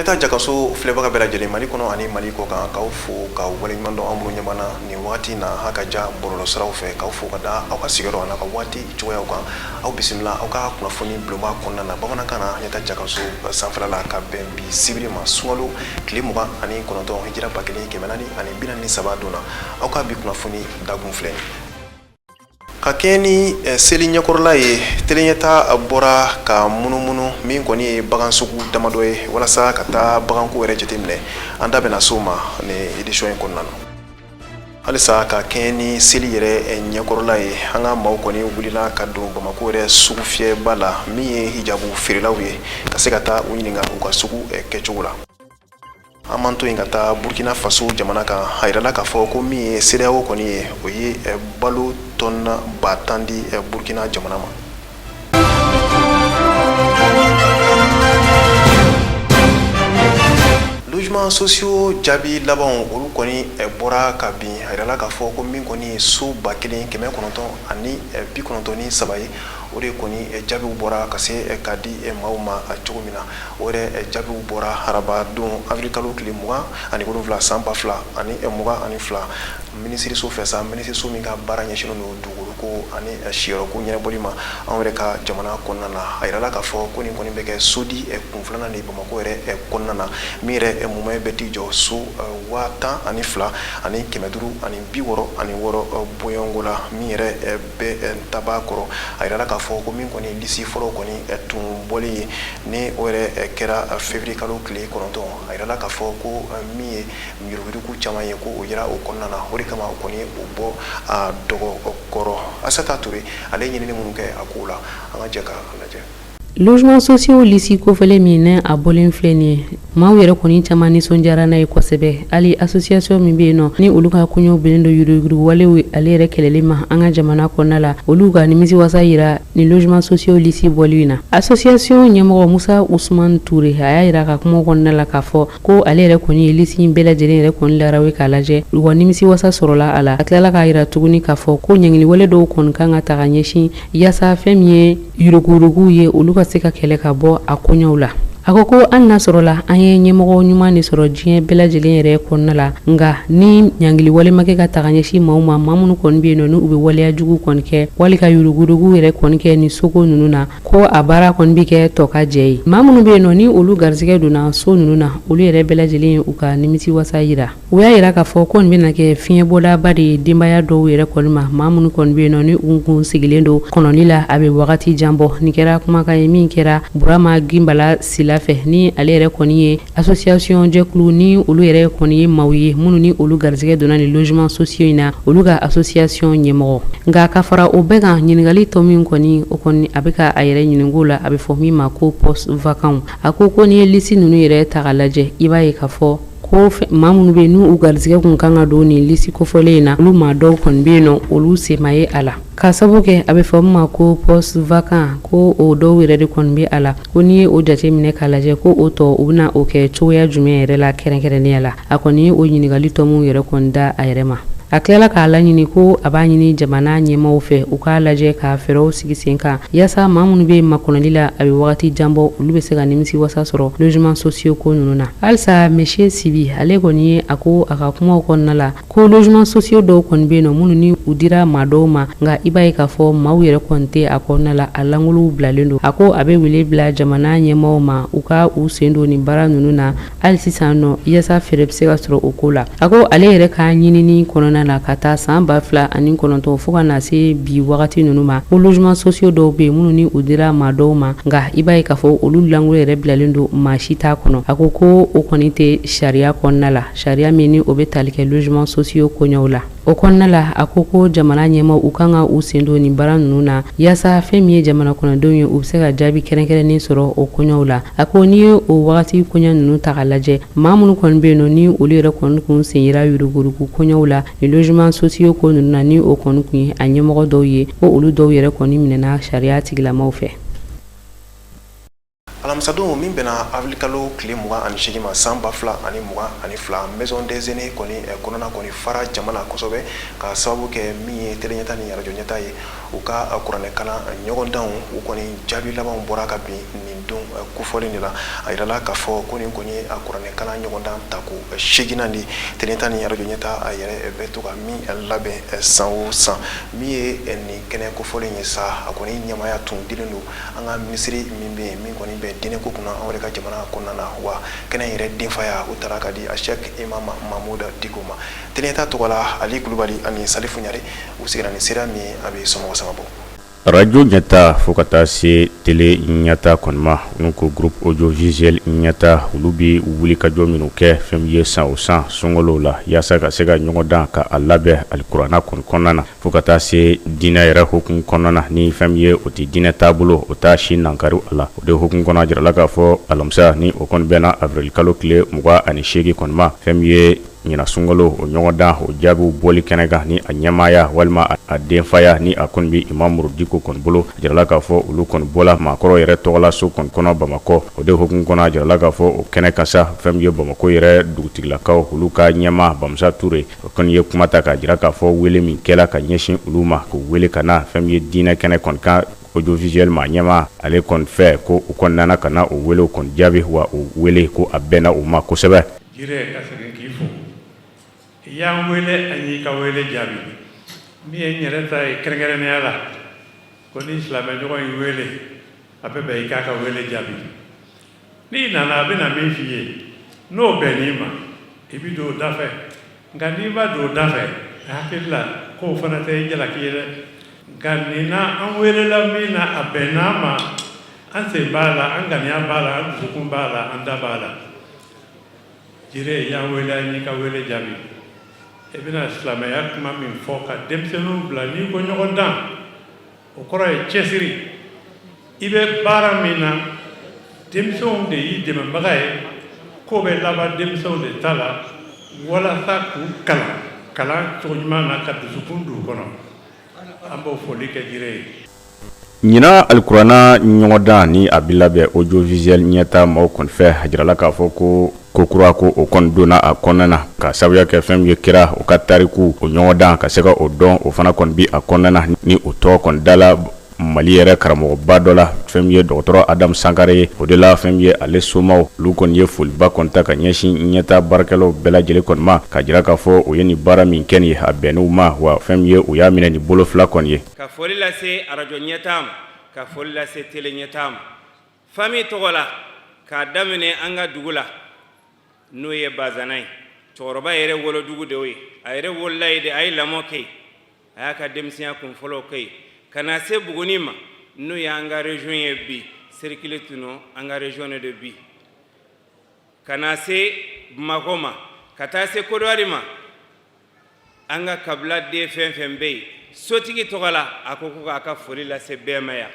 Ɲɛta jakaso filɛbaga bɛɛ lajɛlen Mali kɔnɔ ani Mali kɔ kan, k'aw fo k'aw waleɲuman dɔn. An minnu ɲɛ b'an na nin waati na ha ka ja bɔlɔlɔsiraw fɛ, k'aw fo ka da aw ka sigiyɔrɔ an'a ka waati cogoyaw kan. Aw bisimila aw ka kunnafoni bulonba kɔnɔna na bamanankan na, Ɲɛta jakaso sanfɛla la, ka bɛn bi sibiri ma, sunkalo tile 29, hijira 1443 don na. Aw ka bi kunnafoni dakun filɛ. Ka kɛɲɛ ni seli ɲɛkɔrɔla ye, Tele Ɲɛta bɔra ka munumunu min kɔni ye bagan sugu damadɔ ye walasa ka taa baganko yɛrɛ jateminɛ. An da bɛna s'o ma ni édition in kɔnɔna na. Halisa ka kɛɲɛ ni seli yɛrɛ ɲɛkɔrɔla ye, an ka maaw kɔni wulila ka don Bamakɔ yɛrɛ sugu fiyɛba la, min ye hijabu feerelaw ye, ka se ka taa u ɲininka u ka sugu kɛcogo la. An b'an to yen ka taa Burkina Faso jamana kan. A yirala k'a fɔ ko min ye CEDEAO kɔni ye, o ye balo tɔn 10 000 di Burkina jamana ma. Logements sociaux jaabi labanw, olu kɔni bɔra ka bin. A yirala k'a fɔ ko min kɔni ye so 1993 ye, o de kɔni jaabiw bɔra ka se ka di maaw ma cogo min na. O yɛrɛ jaabiw bɔra araba don, avril kalo tile 27, san 2022, minisiriso fɛ sa, minisiriso min ka baara ɲɛsinnen don dugukolo ko ani siyɔrɔko ɲɛnabɔli ma anw yɛrɛ ka jamana kɔnɔna na. A yirala k'a fɔ ko nin kɔni bɛ kɛ sodi kun filanan de Bamakɔ yɛrɛ kɔnɔna na, min yɛrɛ mumɛ bɛ t'i jɔ so 102566 bɔɲɔgɔnko la, min yɛrɛ bɛ Ntabakɔrɔ. A yirala k'a fɔ ko min kɔni lisi fɔlɔ kɔni tun bɔlen ye, ni o yɛrɛ kɛra février kalo tile 9, a yirala k'a fɔ ko min ye yuruguyurugu caman ye, ko o yira o kɔnɔna na. O de kama o kɔni o bɔ a dɔgɔ kɔrɔ. Asata Ture, ale ye ɲinini minnu kɛ a ko la, an ka jɛ k'a lajɛ. Logements sociaux lisi kofɔlen min n'a a bɔlen filɛ nin ye, maaw yɛrɛ kɔni caman nisɔndiyara n'a ye kosɛbɛ. Hali association min bɛ yen nɔ, ni olu ka koɲɛw bɛnnen don yuruguyurugu walew ale yɛrɛ kɛlɛli ma an ka jamana kɔnɔna la, olu ka nimisiwasa yira ni logements sociaux lisi bɔli in na. Association ɲɛmɔgɔ Musa Usman Ture, a y'a yira ka kuma kɔnɔna la k'a fɔ ko ale yɛrɛ kɔni ye lisi in bɛɛ lajɛlen yɛrɛ kɔni larawe k'a lajɛ, u ka nimisiwasa sɔrɔla a la. A tilala k'a yira tuguni k'a fɔ ko ɲangili wale dɔw kɔni kan ka ta ka ɲɛsin yaasa fɛn min ye yuruguyurugu ye, olu ka se ka kɛlɛ ka bɔ a koɲɛw la. A ko ko hali n'a sɔrɔla an ye ɲɛmɔgɔ ɲuman de sɔrɔ diɲɛ bɛɛ lajɛlen yɛrɛ kɔnɔna la, nka ni ɲangili wale ma kɛ ka ta ka ɲɛsin maaw ma, maa minnu kɔni bɛ yen nɔ, n'u bɛ waleya jugu kɔni kɛ wali ka yuruguyurugu yɛrɛ kɔni kɛ ni soko ninnu na, ko a baara kɔni bɛ kɛ tɔ ka jɛ ye. Maa minnu bɛ yen nɔ, ni olu garisɛgɛ donna so ninnu na, olu yɛrɛ bɛɛ lajɛlen ye u ka nimisiwasa yira. U y'a yira k'a fɔ ko nin bɛna kɛ fiɲɛbɔdaba de ye denbaya dɔw yɛrɛ kɔni ma, maa minnu kɔni bɛ yen nɔ, ni u kun sigilen don kɔnɔni la a bɛ wagati jan bɔ. Nin kɛra kumakan ye min kɛra Burama Ginbala Sila fɛ, ni ale yɛrɛ kɔni ye association jɛkulu ni olu yɛrɛ kɔni ye maaw ye minnu ni olu garisɛgɛ donna ni logements sociaux in na, olu ka association ɲɛmɔgɔ. Nka ka fara o bɛɛ kan, ɲininkali tɔ min kɔni, o kɔni a bɛ ka a yɛrɛ ɲininko la, a bɛ fɔ min ma ko poste vacant. A ko ko n'i ye lisi ninnu yɛrɛ ta k'a lajɛ, i b'a ye k'a fɔ ko maa minnu bɛ yen, n'u garisɛgɛ kun kan ka don nin lisi kofɔlen in na, olu maa dɔw kɔni bɛ yen nɔ, olu sen ma ye a la, ka sababu kɛ a bɛ fɔ min ma ko poste vacant, ko o dɔw yɛrɛ de kɔni bɛ a la. Ko n'i ye o jate minɛ k'a lajɛ, ko o tɔ u bɛna o kɛ cogoya jumɛn yɛrɛ la kɛrɛnkɛrɛnnenya la? A kɔni ye o ɲininkali tɔ minnu yɛrɛ kɔni da a yɛrɛ ma. A tilala k'a laɲini ko a b'a ɲini jamana ɲɛmaaw fɛ, u k'a lajɛ ka fɛɛrɛw sigi sen kan yaasa maa minnu bɛ makɔnɔli la a bɛ wagati jan bɔ, olu bɛ se ka nimisiwasa sɔrɔ logements sociaux ko ninnu na. Halisa monsieur Sibi, ale kɔni ye a ko a ka kumaw kɔnɔna la ko logements sociaux dɔw kɔni bɛ yen nɔ, minnu ni u dira maa dɔw ma, nka i b'a ye k'a fɔ maaw yɛrɛ kɔni tɛ a kɔnɔna la, a langolow bilalen don. A ko a bɛ wele bila jamana ɲɛmaaw ma, u ka u sen don nin baara ninnu na hali sisan nɔ, yaasa fɛɛrɛ bɛ se ka sɔrɔ o ko la. A ko ale yɛrɛ ka ɲinini kɔnɔna na, ka taa san 2009 fo ka na se bi wagati ninnu ma, ko logements sociaux dɔw bɛ yen minnu ni u dira maa dɔw ma, nka i b'a ye k'a fɔ olu langolo yɛrɛ bilalen don, maa si t'a kɔnɔ. A ko ko o kɔni tɛ sariya kɔnɔna la, sariya min ni o bɛ tali kɛ logements sociaux koɲɛw la. O kɔnɔna la, a ko ko jamana ɲɛmaaw, u kan ka u sen don nin baara ninnu na yaasa fɛn min ye jamana kɔnɔdenw ye, u bɛ se ka jaabi kɛrɛnkɛrɛnnen sɔrɔ o koɲɛw la. A ko n'i ye o wagati koɲɛ ninnu ta k'a lajɛ, maa minnu kɔni bɛ yen nɔ, ni olu yɛrɛ kɔni kun sen yera yuruguyurugu koɲɛw la ni logements sociaux ko ninnu na, ni o kɔni kun ye a ɲɛmɔgɔ dɔw ye, ko olu dɔw yɛrɛ kɔni minɛna sariya tigilamaw fɛ. Alamisadon min bɛnna awirilikalo tile 28 ma san 2022, Maison des Aînés kɔni kɔnɔna kɔni fara jama na kosɛbɛ ka sababu kɛ min ye télé ɲɛta ni arajo ɲɛta ye, u ka kuranɛkalan ɲɔgɔndanw, u kɔni jaabi labanw bɔra ka bin nin don kofɔlen de la. A yirala k'a fɔ ko nin kɔni ye a kuranɛkalan ɲɔgɔndan tako seeginnan de télé ɲɛta ni arajo ɲɛta a yɛrɛ bɛ to ka min labɛn san o san. Min ye nin kɛnɛ kofɔlen ye sa, a kɔni ɲɛmaaya tun dilen don an ka minisiri min bɛ yen, min kɔni bɛ diinɛko kunna anw yɛrɛ ka jamana kɔnɔna na, wa kɛnɛ yɛrɛ denfaya o taara ka di a Sɛki Imam Mamudu Diko ma. Télé ɲɛta tɔgɔ la, Ali Kulubali ani Salifu Ɲare, u sigira ni sira min ye, a bɛ somɔgɔ sama bɔ. Arajo ɲɛta fo ka taa se télé ɲɛta kɔni ma, n'u ko Groupe Audiovisuel ɲɛta, olu bɛ wulikajɔ minnu kɛ fɛn min ye san o san sunkalow la, yaasa ka se ka ɲɔgɔn dan ka a labɛn alikuranɛ kɔni kɔnɔna na, fo ka taa se diinɛ yɛrɛ hukumu kɔnɔna na, ni fɛn min ye o tɛ diinɛ taabolo, o t'a si nankari a la. O de hukumu kɔnɔ, a jirala k'a fɔ alamisa ni o kɔni bɛnna avril kalo tile 28 kɔni ma, fɛn min ye ɲinan sunkalo o ɲɔgɔndan o jaabiw bɔli kɛnɛ kan, ni a ɲɛmaaya walima a denfaya ni a kɔni bɛ Imamu Diko kɔni bolo, a jirala k'a fɔ olu kɔni bɔla maakɔrɔ yɛrɛ tɔgɔlaso kɔni kɔnɔ Bamakɔ. O de hukumu kɔnɔ, a jirala k'a fɔ o kɛnɛ kan sa, fɛn min ye Bamakɔ yɛrɛ dugutigilakaw, olu ka ɲɛmaa Bamusa Ture, o kɔni ye kuma ta k'a jira k'a fɔ wele min kɛla ka ɲɛsin olu ma, k'u wele ka na fɛn min ye diinɛ kɛnɛ kɔni kan, audiovisuel maa ɲɛmaa ale kɔni fɛ, ko u kɔni nana ka na o wele kɔni jaabi, wa o wele ko a bɛnna u ma kosɛbɛ. Jire, ka segin k'i fo, i y'an wele, an y'i ka wele jaabi. Min ye n yɛrɛ ta ye kɛrɛnkɛrɛnnenya la, ko ni silamɛɲɔgɔn y'i wele, a bɛ bɛn i k'a ka wele jaabi. N'i nana, a bɛna min f'i ye, n'o bɛnn'i ma, i bɛ don o da fɛ, nka n'i ma don o da fɛ, hakili la k'o fana tɛ i jalaki ye dɛ. Nka nin na, an welela min na, a bɛnn'an ma, an sen b'a la, an ŋaniya b'a la, an dusukun b'a la, an da b'a la. Jire, y'an wele, an y'i ka wele jaabi. I bɛna silamɛya kuma min fɔ ka denmisɛnninw bila, n'i ko ɲɔgɔn dan, o kɔrɔ ye cɛsiri. I bɛ baara min na, denmisɛnw de y'i dɛmɛbaga ye, ko bɛ laban denmisɛnw de ta la, walasa k'u kalan kalan cogo ɲuman na, ka dusukun don u kɔnɔ. An b'o foli kɛ Jire ye. Ɲinan alikuranɛ ɲɔgɔndan ni a bɛ labɛn audiovisuel ɲɛta maaw kɔni fɛ, a jirala k'a fɔ ko ko kura ko o kɔni donna a kɔnɔna na, ka sababuya kɛ fɛn min ye kira o ka tariku o ɲɔgɔndan ka se ka o dɔn, o fana kɔni bi a kɔnɔna na, ni o tɔgɔ kɔni dala Mali yɛrɛ karamɔgɔba dɔ la, fɛn min ye dɔgɔtɔrɔ Adamu Sankare ye. O de la, fɛn min ye ale somaw, olu kɔni ye foliba kɔni ta ka ɲɛsin ɲɛta baarakɛlaw bɛɛ lajɛlen kɔni ma, ka jira k'a fɔ u ye nin baara min kɛ nin ye, a bɛnn'u ma, wa fɛn min ye u y'a minɛ ni bolo fila kɔni ye. Ka foli lase arajo ɲɛtaa ma, ka foli lase télé ɲɛtaa ma, famille tɔgɔ la, k'a daminɛ an ka dugu la, n'o ye Bazana ye. Cɛkɔrɔba yɛrɛ wolodugu de ye, a yɛrɛ wolola yen de, a ye lamɔ kɛ yen, a y'a ka denmisɛnya kunfɔlɔw kɛ yen, ka na se Buguni ma, n'o y'an ka région ye bi, cercle tun don, an ka région de bi, ka na se Bamakɔ ma, ka taa se Kodowari ma. An ka kabila den fɛn fɛn bɛ yen, sotigi tɔgɔ la, a ko ko k'a ka foli lase bɛɛ ma yan,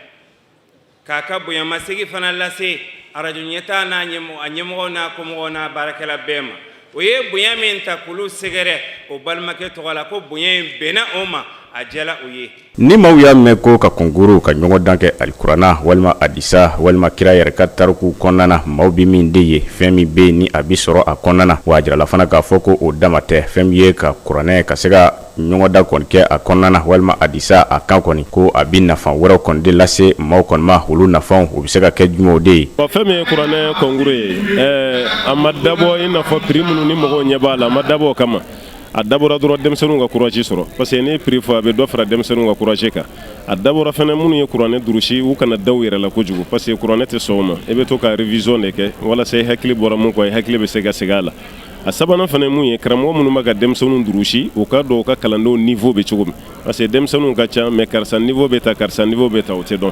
k'a ka bonyamasegin fana lase arajo ɲɛtaa n'a ɲɛmɔgɔw n'a kɔmɔgɔw n'a baarakɛla bɛɛ ma. O ye bonya min ta k'olu sɛgɛrɛ o balimakɛ tɔgɔ la, ko bonya in bɛnna o ma, a diyala u ye. Ni maaw y'a mɛn ko ka concours ka ɲɔgɔndan kɛ alikuranɛ walima hadisa walima kira yɛrɛ ka tariku kɔnɔna na, maaw bɛ min de ye, fɛn min bɛ yen ni a bɛ sɔrɔ a kɔnɔna na, wa a jirala fana k'a fɔ ko o dama tɛ, fɛn min ye ka kuranɛ ka se ka ɲɔgɔndan kɔni kɛ a kɔnɔna na walima hadisa a kan kɔni, ko a bɛ nafa wɛrɛw kɔni de lase maaw kɔni ma. Olu nafaw, u bɛ se ka kɛ jumɛnw de ye? Fɛn min ye kuranɛ concours ye, a ma dabɔ i n'a fɔ prix minnu ni mɔgɔw ɲɛ b'a la, a ma dabɔ o kama. A dabɔra dɔrɔn denmisɛnninw ka courage sɔrɔ, parce que n'i ye prix fɔ, a bɛ dɔ fara denmisɛnninw ka courage kan. A dabɔra fana, minnu ye kuranɛ durusi, u kana da u yɛrɛ la kojugu, parce que kuranɛ tɛ sɔn o ma, i bɛ to ka révision de kɛ walasa i hakili bɔra mun kɔ, i hakili bɛ se ka segin a la. A sabanan fana ye mun ye? Karamɔgɔ minnu bɛ ka denmisɛnninw durusi, u ka dɔn u ka kalandenw niveau bɛ cogo min, parce que denmisɛnninw ka ca, mais karisa niveau bɛ ta, karisa niveau bɛ ta, o tɛ dɔn.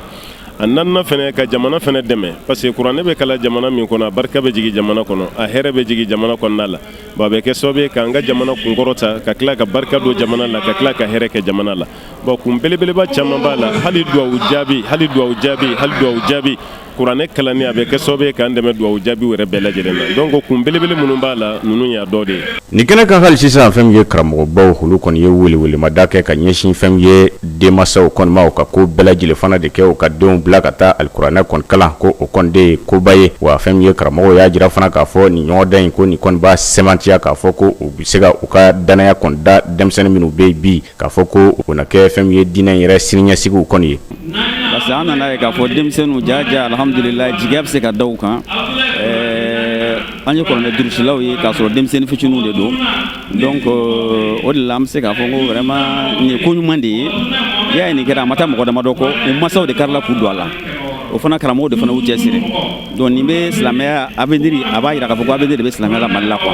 A naaninan fana, ka jamana fana dɛmɛ, parce que kuranɛ bɛ kalan jamana min kɔnɔ, a barika bɛ jigin jamana kɔnɔ, a hɛrɛ bɛ jigin jamana kɔnɔna la. Bon, a bɛ kɛ sababu ye k'an ka jamana kunkɔrɔta, ka tila ka barika don jamana la, ka tila ka hɛrɛ kɛ jamana la. Bon, kun belebeleba caman b'a la. Hali duwawu jaabi, hali duwawu jaabi, hali duwawu jaabi. Kuranɛ kalanni a bɛ kɛ sababu ye k'an dɛmɛ dugawu jaabiw yɛrɛ bɛɛ lajɛlen na. Donc kun belebele minnu b'a la, ninnu y'a dɔ de ye. Nin kɛnɛ kan hali sisan, fɛn min ye karamɔgɔbaw, olu kɔni ye welewelemada kɛ ka ɲɛsin fɛn min ye denmansaw kɔni ma, u ka ko bɛɛ lajɛlen fana de kɛ u ka denw bila ka taa alikuranɛ kɔni kalan, ko o kɔni de ye koba ye. Wa fɛn min ye karamɔgɔw y'a jira fana k'a fɔ nin ɲɔgɔndan in ko nin kɔni b'a sɛmɛntiya k'a fɔ ko u bɛ se ka u ka dannaya kɔni da denmisɛnnin minnu bɛ yen bi, k'a fɔ ko o na kɛ fɛn min ye diinɛ in yɛrɛ siniɲɛsigiw kɔni ye. Parce que an nana ye k'a fɔ denmisɛnninw ja ja, alhamdulillah, jigiya bɛ se ka da u kan. An ye kuranɛ durusilaw ye k'a sɔrɔ denmisɛnnin fitininw de don. Donc o de la an bɛ se k'a fɔ ko vraiment nin ye ko ɲuman de ye. I y'a ye, nin kɛra, a ma taa mɔgɔ damadɔ kɔ, u masaw de karila k'u don a la, o fana karamɔgɔw de fana y'u cɛsiri. Donc nin bɛ silamɛya avenir, a b'a jira k'a fɔ ko avenir de bɛ silamɛya la Mali la quoi.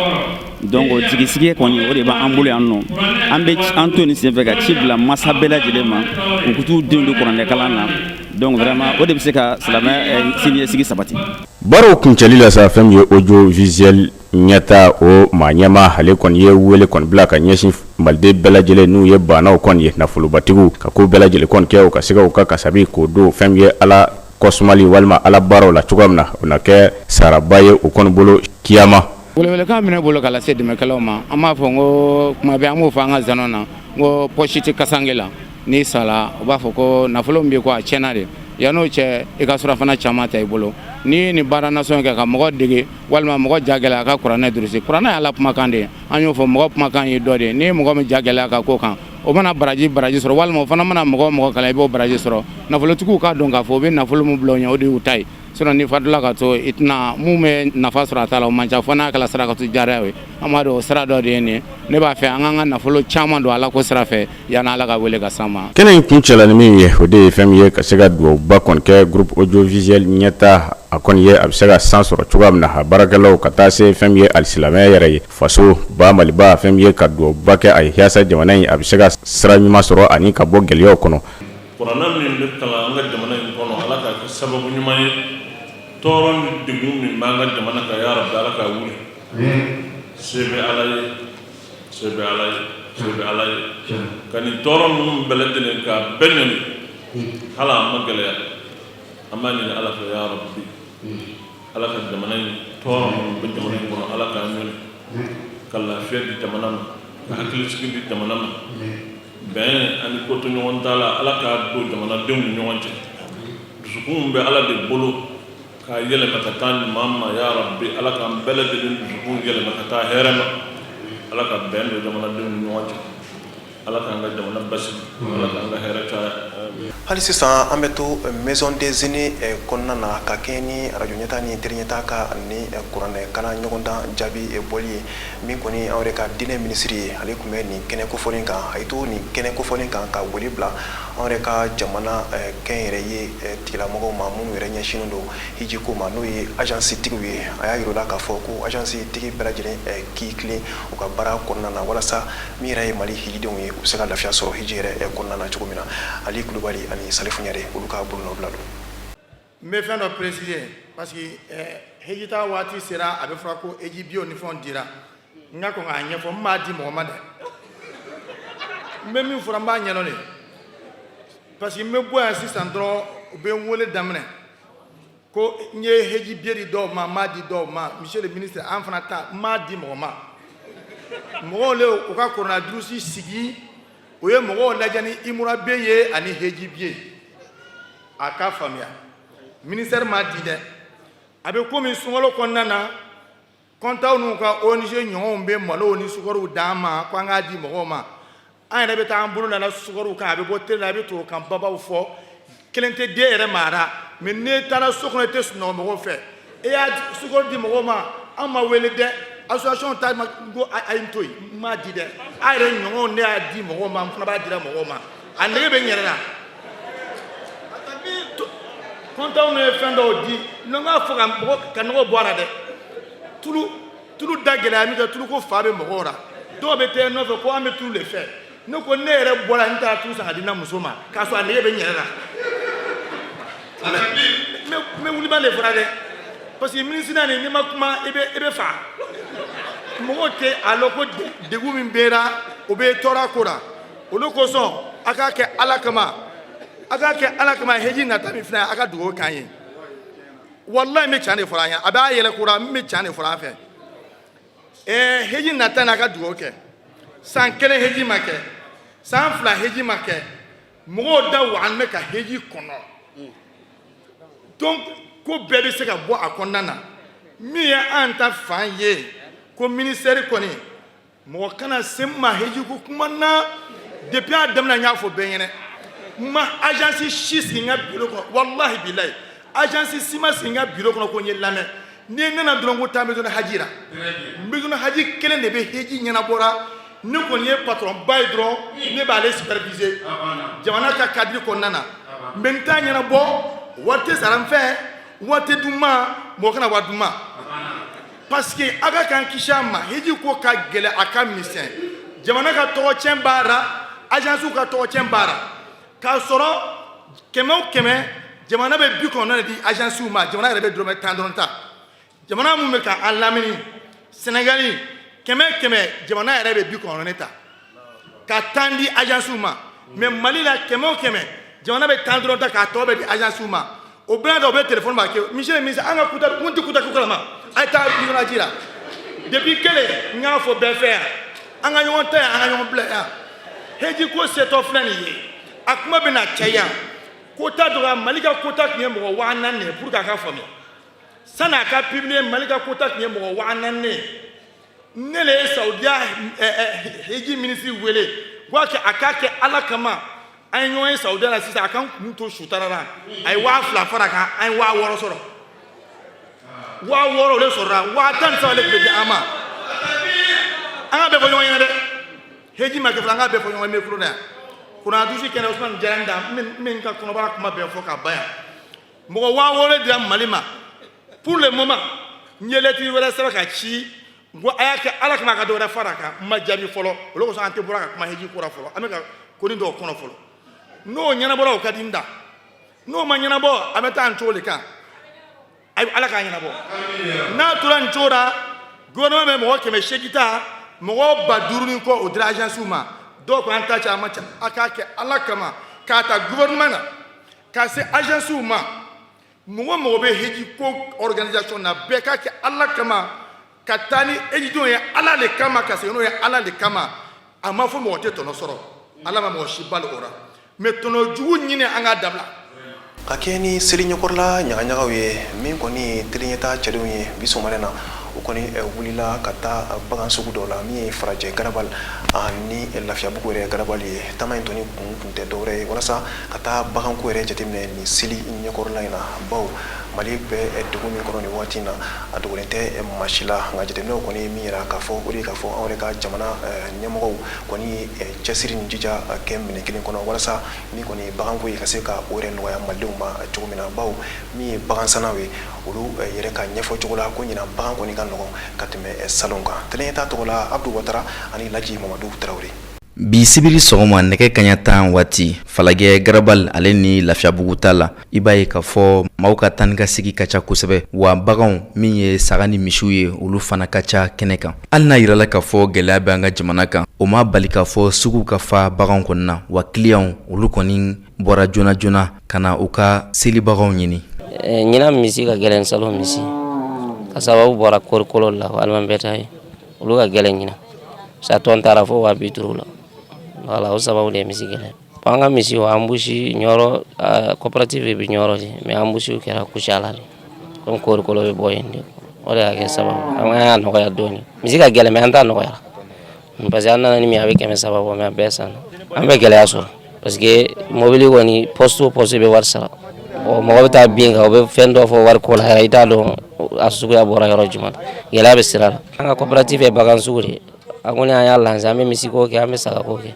Donc jigisigi kɔni, o de b'an bolo yan nɔ. An bɛ an to nin senfɛ ka ci bila masa bɛɛ lajɛlen ma, u ka t'u denw don kuranɛ kalan na. Donc vraiment, o de bɛ se ka silamɛya siniɲɛsigi sabati. Baaraw kuncɛli la sa, fɛn min ye audiovisuel ɲɛta o maa ɲɛmaa, ale kɔni ye wele kɔni bila ka ɲɛsin maliden bɛɛ lajɛlen n'u ye baanaw kɔni ye, nafolobatigiw, ka ko bɛɛ lajɛlen kɔni kɛ u ka se ka u ka kasabi k'o don fɛn min ye Ala kɔsumali walima Ala baaraw la cogoya min na, o na kɛ saraba ye u kɔni bolo kiyama. Welewelekan min ne bolo ka lase dɛmɛkɛlaw ma, an b'a fɔ n ko kuma bɛɛ, an b'o fɔ an ka zana na, n ko poche tɛ kasange la. N'i sala, u b'a fɔ ko nafolo min bɛ ko a tiɲɛna de. Yan'o cɛ, i ka surafana caman ta i bolo. N'i ye nin baara nasɔn kɛ ka mɔgɔ dege walima mɔgɔ ja gɛlɛya a ka kuranɛ durusi, kuranɛ ye Ala kumakan de ye. An y'o fɔ, mɔgɔ kumakan ye dɔ de ye. N'i ye mɔgɔ min ja gɛlɛya ka ko kan, o mana baraji baraji sɔrɔ, walima o fana mana mɔgɔ mɔgɔ kalan, i b'o baraji sɔrɔ. Nafolotigiw k'a dɔn k'a fɔ u bɛ nafolo min bila u ɲɛ, o de y'u ta ye. Sinon n'i fatula ka to, i tɛna mun bɛ nafa sɔrɔ a ta la, o man ca, fo n'a kɛra sarakatu jariya ye. An b'a dɔn o sira dɔ de ye nin ye. Ne b'a fɛ an k'an ka nafolo caman don Ala ko sira fɛ yanni Ala ka wele ka s'an ma. Kɛnɛ in kuncɛla ni min ye, o de ye fɛn min ye ka se ka dugawuba kɔni kɛ groupe audiovisuel ɲɛta a kɔni ye, a bɛ se ka san sɔrɔ cogoya min na, a baarakɛlaw ka taa se fɛn min ye alisilamɛya yɛrɛ ye, faso ba Maliba, fɛn min ye ka dugawuba kɛ a ye yaasa jamana in a bɛ se ka sira ɲuman sɔrɔ ani ka bɔ gɛlɛyaw kɔnɔ. Kuranɛ min bɛ kalan an ka jamana in kɔnɔ, Ala k'a kɛ sababu ɲuman ye, tɔɔrɔ ni degun min b'an ka jamana kan, ya Rabi, Ala k'a wuli. Se bɛ Ala ye, se bɛ Ala ye, se bɛ Ala ye ka nin tɔɔrɔ ninnu bɛɛ lajɛlen k'a bɛɛ ɲɔni. Hali a ma gɛlɛya, an b'a ɲini Ala fɛ, ya Rabi, Ala ka jamana in tɔɔrɔ minnu bɛ jamana in kɔnɔ, Ala k'a ɲɔni, ka lafiya di jamana ma, ka hakilisigi di jamana ma, bɛn ani kotoɲɔgɔn t'a la, Ala k'a don jamanadenw ni ɲɔgɔn cɛ. Dusukun bɛ Ala de bolo k'a yɛlɛma ka taa ɲuman ma. Ya Rabi, Ala k'an bɛɛ lajɛlen dusukun yɛlɛma ka taa hɛrɛ ma. Ala ka bɛn don jamanadenw ni ɲɔgɔn cɛ. Ala k'an ka jamana basigi, Ala k'an ka hɛrɛ caya. Hali sisan, an bɛ to Maison des Aînés kɔnɔna na ka kɛɲɛ ni arajo ɲɛta ni télé ɲɛta ka ni kuranɛ kalan ɲɔgɔndan jaabi bɔli ye. Min kɔni anw yɛrɛ ka diinɛ minisiri ye, ale tun bɛ nin kɛnɛ kofɔlen kan. A y'i to nin kɛnɛ kofɔlen kan ka wele bila anw yɛrɛ ka jamana kɛnyɛrɛye tigilamɔgɔw ma minnu yɛrɛ ɲɛsinnen don hiji ko ma, n'o ye agence tigiw ye. A y'a yira k'a fɔ ko agence tigi bɛɛ lajɛlen k'i tilen u ka baara kɔnɔna na, walasa min yɛrɛ ye Mali hijidenw ye, u bɛ se ka lafiya sɔrɔ hiji yɛrɛ kɔnɔna na cogo min na. Ali Kulubali ani Salifu Ɲare, olu ka bolonɔbila don. N bɛ fɛn dɔ préciser parce que hejita waati sera, a bɛ fɔra ko heji billetw ni fɛnw dira. N ka kɔn k'a ɲɛfɔ, n b'a di mɔgɔ ma dɛ. N bɛ min fɔra, n b'a ɲɛdɔn de, parce que n bɛ bɔ yan sisan dɔrɔn, u bɛ n wele daminɛ ko n ye heji billet di dɔw ma, n m'a di dɔw ma. Monsieur le ministre, an fana ta, n m'a di mɔgɔ ma. Mɔgɔw le u ka coronavirus sigi, o ye mɔgɔw lajɛ ni imura billet ye ani heji billet. A k'a faamuya, ministère m'a di dɛ. A bɛ komi sunkalo kɔnɔna na, kɔntaw n'u ka ONG ɲɔgɔnw bɛ malow ni sukɔrɔw d'an ma ko an k'a di mɔgɔw ma. An yɛrɛ bɛ taa an bolo nana sukɔrɔw kan, a bɛ bɔ télé la, a bɛ tubabukan babaw fɔ, kelen tɛ den yɛrɛ mara. Mais n'e taara so kɔnɔ, i tɛ sunɔgɔ mɔgɔw fɛ. E y'a sukɔrɔ di mɔgɔw ma, an ma wele dɛ, association ta ma ko a ye n to yen, n m'a di dɛ. A yɛrɛ ɲɔgɔnw ne y'a di mɔgɔw ma, n fana b'a dira mɔgɔw ma, a nege bɛ n yɛrɛ la. Kɔntanw ye fɛn dɔw di, n k'a fɔ ka mɔgɔ ka nɔgɔ bɔ a la dɛ. Tulu tulu da gɛlɛya min kɛ, tulu ko fa bɛ mɔgɔw la, dɔw bɛ taa nɔfɛ ko an bɛ tulu de fɛ. Ne ko ne yɛrɛ bɔra, n taara tulu san ka di n na muso ma, k'a sɔrɔ a nege bɛ n yɛrɛ la. N bɛ wuliba de fɔra dɛ, parce que minisiriya nin, n'i ma kuma, i bɛ fa. Mɔgɔw tɛ a lɔn ko degun min bɛ la, o bɛ tɔɔrɔ ko la. Olu kosɔn, a k'a kɛ Ala kama, a k'a kɛ Ala kama. Heji nata min filɛ, a ka dugawu k'an ye. Walayi, n bɛ can de fɔra an ye, a b'a yɛlɛ kura, n bɛ can de fɔra an fɛ. Heji nata n'a ka dugawu kɛ. San kelen heji ma kɛ, san 2 heji ma kɛ, mɔgɔw da wagan bɛ ka heji kɔnɔ. Donc ko bɛɛ bɛ se ka bɔ a kɔnɔna na. Min ye an ta fan ye, ko ministère kɔni, mɔgɔ kana se n ma heji ko kuma na. Depuis a daminɛ, n y'a fɔ bɛɛ ɲɛnɛ, n ma agence si sigi n ka bureau kɔnɔ. Walahi bilayi, agence si ma sigi n ka bureau kɔnɔ ko n ye lamɛn. Ni ne nana dɔrɔn ko taa maison de haji la, maison de haji kelen de bɛ heji ɲɛnabɔra. Ne kɔni ye patron ba ye dɔrɔn, ne b'ale superviser jamana ka cadre kɔnɔna na, mais n t'a ɲɛnabɔ. Wari tɛ sara n fɛ, wari tɛ d'u ma, mɔgɔ kana wari d'u ma, parce que a ka k'an kisi a ma. Heji ko ka gɛlɛ, a ka misɛn. Jamana ka tɔgɔcɛn b'a la, agence ka tɔgɔcɛn b'a la. K'a sɔrɔ kɛmɛ o kɛmɛ, jamana bɛ 90 de di agence ma, jamana yɛrɛ bɛ dɔrɔmɛ 10 dɔrɔn ta. Jamana mun bɛ ka an lamini, Senegali, kɛmɛ kɛmɛ, jamana yɛrɛ bɛ 90 ta ka 10 di agence ma. Mais Mali la, kɛmɛ o kɛmɛ, jamana bɛ 10 dɔrɔn ta k'a tɔ bɛ di agence ma. O bɛɛ n'a ta, u bɛ téléphone b'a kɛ: monsieur le ministre, an ka kuta kun tɛ kuta ko kalama, a ye taa mission ji la. Depuis kelen, n y'a fɔ bɛɛ fɛ yan, an ka ɲɔgɔn ta yan, an ka ɲɔgɔn bila yan. Heji ko setɔ filɛ nin ye, a kuma bɛ na caya. Quota dɔgɔya, Mali ka quota tun ye mɔgɔ 4000 de ye. Pour que a ka faamuya, sani a ka publier, Mali ka quota tun ye mɔgɔ 4000 de ye. Ne le ye Saudiya heji minisiri wele ko a k'a kɛ Ala kama. An ye ɲɔgɔn ye Saudiya la sisan, a kan kun to sutara la, a ye 2000 fara a kan, an ye 6000 sɔrɔ. 6000 o de sɔrɔla, 13,000 de tun bɛ di an ma. An ka bɛɛ fɔ ɲɔgɔn ɲɛna dɛ, heji ma kɛ fɔlɔ, an ka bɛɛ fɔ ɲɔgɔn ye micro la yan. Kuran dusu kɛnɛ, Usumani Jara da, n bɛ n ka kɔnɔbara kuma bɛɛ fɔ ka ban yan. Mɔgɔ 6000 de dira Mali ma. Pour le moment, n ye lettre wɛrɛ sɛbɛn ka ci n ko a y'a kɛ Ala kama, a ka dɔ wɛrɛ fara a kan. N ma jaabi fɔlɔ. O de kosɔn an tɛ bɔra ka kuma heji ko la fɔlɔ, an bɛ ka ko ni dɔw kɔnɔ fɔlɔ. N'o ɲɛnabɔra, o ka di n da. N'o ma ɲɛnabɔ, an bɛ taa nin cogo de kan. Ayi, Ala k'a ɲɛnabɔ. N'a tora nin cogo la, gouvernement bɛ mɔgɔ 800 ta, mɔgɔ 5000 ni kɔ, o dira agence ma. Dɔw ko an ta ca, a ma ca. A k'a kɛ Ala kama, k'a ta gouvernement na ka se agence ma, mɔgɔ mɔgɔ bɛ heji ko organisation na, bɛɛ k'a kɛ Ala kama ka taa ni hejidenw ye Ala de kama, ka segin n'o ye Ala de kama. A ma fɔ mɔgɔ tɛ tɔnɔ sɔrɔ, Ala ma mɔgɔ si bali o la, mais tɔnɔ jugu ɲini, an k'a dabila. Ka kɛ ni seli ɲɛkɔrɔla ɲagaɲagaw ye, min kɔni télé ɲɛta cɛdenw ye bi sɔgɔmada na, o kɔni wulila ka taa bagan sugu dɔw la, min ye Farajɛ Garabali ani Lafiyabugu yɛrɛ Garabali ye. Taama in tɔni kun tɛ dɔwɛrɛ ye walasa ka taa baganko yɛrɛ jateminɛ nin seli ɲɛkɔrɔla in na, bawo Mali bɛ degun min kɔnɔ nin waati in na, a dogolen tɛ maa si la. Nka jateminɛw kɔni min yira k'a fɔ, o de ye k'a fɔ anw yɛrɛ ka jamana ɲɛmɔgɔw kɔni ye cɛsiri ni jija kɛ minɛ kelen kɔnɔ walasa min kɔni baganko ye ka se ka o yɛrɛ nɔgɔya malidenw ma cogo min na, bawo min ye bagansannaw ye, olu yɛrɛ ka ɲɛfɔ cogo la, ko ɲinan bagan kɔni ka nɔgɔn ka tɛmɛ salon kan. Télé ɲɛta tɔgɔ la, Abdu Watara ani Laji Mamadu Tarawele. Bi sibiri sɔgɔma, nɛgɛ kaɲa 10 waati, Falajɛ Garabali ale ni Lafiyabugu ta la, i b'a ye k'a fɔ maaw ka tan ka sigi ka ca kosɛbɛ, wa baganw min ye saga ni misiw ye, olu fana ka ca kɛnɛ kan. Hali n'a yirala k'a fɔ gɛlɛya bɛ an ka jamana kan, o ma bali k'a fɔ sugu ka fa baganw kɔni na, wa kiliyanw olu kɔni bɔra joona joona ka na u ka selibaganw ɲini. Ɲinan misi ka gɛlɛn salon misi, ka sababu bɔra kɔrikolo la walima bɛɛ ta ye, olu ka gɛlɛn ɲinan. Sa tɔn taara fo 50 000 la. Voilà, o sababu de ye misi gɛlɛn. An ka misi o embouche Ɲɔrɔ, coopérative bɛ Ɲɔrɔ de, mais embouche kɛra Kucala de, comme kɔrikolo bɛ bɔ yen de, o de y'a kɛ sababu an y'a nɔgɔya dɔɔni. Misi ka gɛlɛn, mais an t'a nɔgɔya, parce que an nana ni min ye, a bɛ 300 bɔ, mais a bɛɛ sanna. An bɛ gɛlɛya sɔrɔ parce que mobili kɔni, poste o poste bɛ wari sara. Mɔgɔ bɛ taa bin kan, u bɛ fɛn dɔ fɔ wari ko la yɛrɛ, i t'a dɔn a suguya bɔra yɔrɔ jumɛn. Gɛlɛya bɛ sira la. An ka coopérative ye bagan sugu de ye. A kɔni an y'a lancer, an bɛ misiko kɛ, an bɛ sagako kɛ.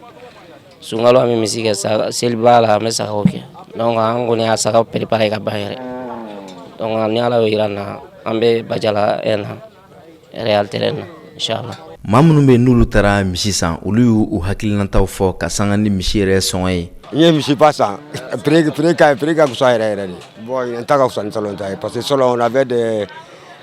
Sunkalo an bɛ misi kɛ, seliba la an bɛ sagaw kɛ. Donc an kɔni y'a saga préparer ka ban yɛrɛ. Donc ni Ala y'o yira an na, an bɛ Bajala na Real terrain na, inchallah. Maa minnu bɛ n'olu taara misi san, olu y'u hakilinataw fɔ ka sanga ni misi yɛrɛ sɔngɔ ye. N ye misiba san, prix ka prix ka fisa yɛrɛ yɛrɛ de. Bon, ɲinan ta ka fisa ni salon ta ye, parce que salon, on avait des